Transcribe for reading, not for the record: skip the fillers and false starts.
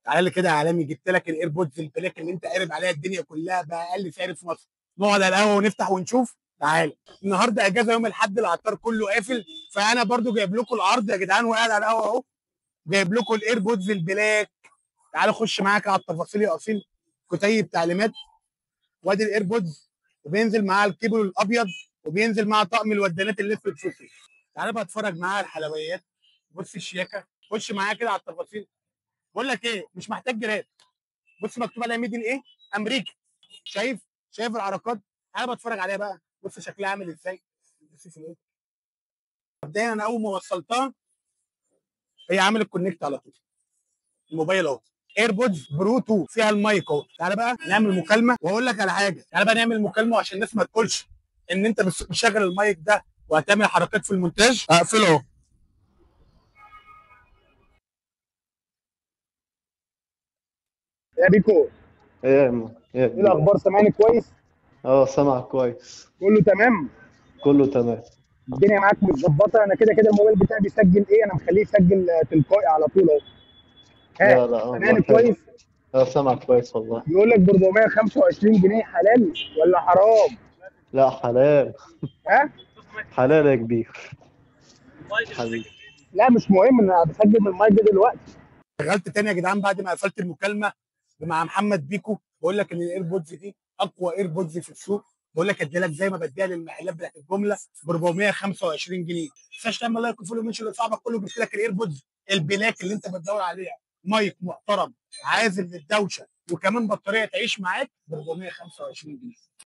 تعالى لي كده يا عالمي، جبت لك ال AirPods ال black اللي انت قارب عليها الدنيا كلها باقل سعر في مصر. نقعد على القهوة ونفتح ونشوف. تعالى النهارده اجازه يوم الاحد، العطار كله قافل، فانا برضو جايب لكم العرض يا جدعان وقاعد على القهوة اهو، جايب لكم ال AirPods ال black. تعالى خش معاك على التفاصيل يا اصيل. كتيب تعليمات، وادي ال AirPods، وبينزل معاه الكيبل الابيض، وبينزل معاه طقم الودانات الاسود فوسي. تعالى بقى اتفرج معاه على الحلويات. بص الشياكه، خش معايا كده على التفاصيل. بقول لك ايه، مش محتاج جراب. بص مكتوب عليها made in ايه، امريكا. شايف العركات؟ تعالى بقى اتفرج عليها بقى. بص شكلها عامل ازاي. بص في ايه مبدئيا، انا اول ما وصلتها هي عملت connect على طول. الموبايل اهو، AirPods Pro 2 فيها المايك اهو. تعالى بقى نعمل مكالمة واقول لك على حاجة. تعالى بقى نعمل مكالمة عشان الناس ما تقولش ان انت مشغل المايك ده وهتعمل حركات في المونتاج. اقفله اهو. يا بيكو، ايه يا ايه يا ايه كبير؟ الاخبار؟ سامعني كويس؟ اه، سامعك كويس. كله تمام؟ كله تمام. الدنيا معاك متظبطه؟ انا كده كده الموبايل بتاعي بيسجل ايه، انا مخليه يسجل تلقائي على طول اهو. ها لا لا، سامعني والله حلو. كويس؟ اه، سامعك كويس والله. بيقول لك ب 425 جنيه، حلال ولا حرام؟ لا، حلال. ها حلال يا كبير. حبيبي. لا مش مهم، انا بسجل من المايك ده دلوقتي. شغلت تاني يا جدعان بعد ما قفلت المكالمة مع محمد بيكو. بقول لك ان ال AirPods دي اقوى AirPods في السوق. بقول لك ادي لك زي ما بديها للمحلات بتاعت الجملة ب 425 جنيه. ما تنساش تعمل like و follow mention لصاحبك كله. جبت لك ال AirPods ال black اللي انت بتدور عليها، مايك محترم عازل للدوشه، وكمان بطارية تعيش معاك ب 425 جنيه.